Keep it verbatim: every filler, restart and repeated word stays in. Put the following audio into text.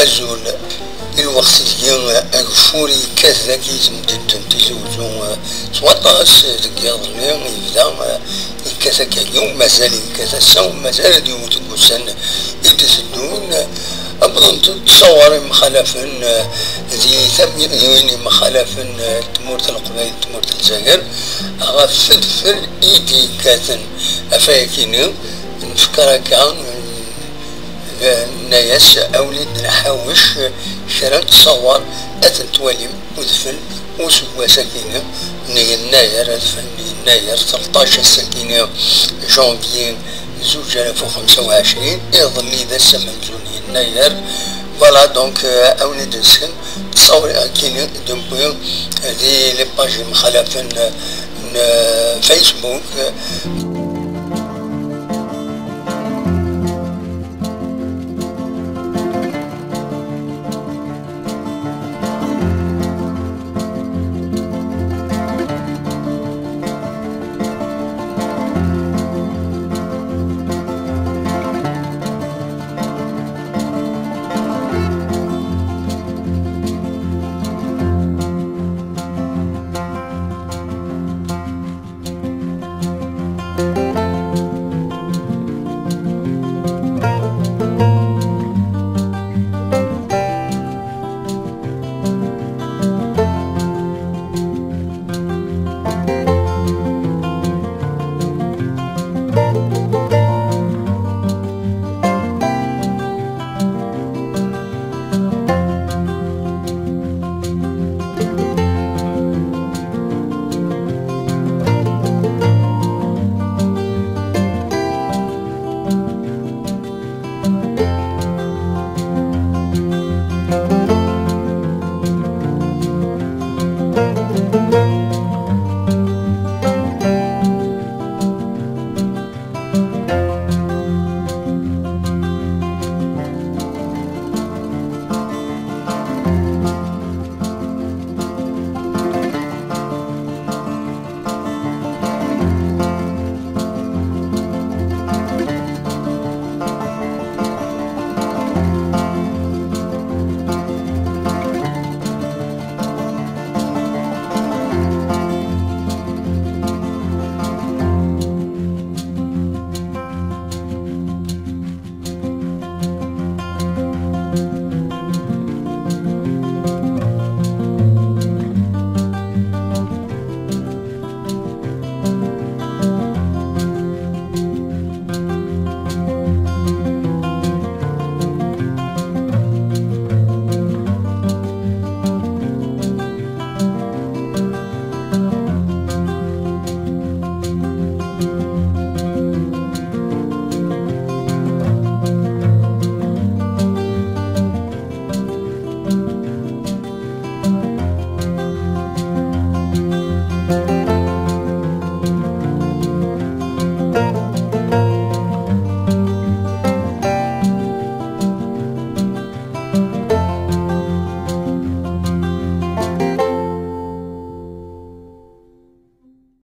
Azul. I lweqt-agi, ageffur yekkat dagi i temdint n Tizi Uzzu, eh, s waṭas, eh, deg yiḍelli yebda, eh, yekkat akkagi, u mazal yekkat ass-a, u mazal ad yewwet deg wussan i d-iteddun. Eh, wwḍent-d ttṣawar imxalafen, eh, di tamdinin imxalafen, eh, tmurt n Leqbayel, tmurt n Lezzayer, ɣef fedfel i d-yekkaten. Ɣef wayagi-nni, nfekker akka, n-, nenna-yas, awi-d nḥawec kra n ttṣawar ad ten-twalim udfel useggas-agi n yennayer, adfel n yennayer, tleṭṭac ass-agi janvier zuǧ alaf u xemsa u ɛecrin, iḍelli d ass amenzu n yennayer. Voilà, donc, euh, awi-d nsken ttṣawar-agi d-newwi di les pages imxalafen n Facebook.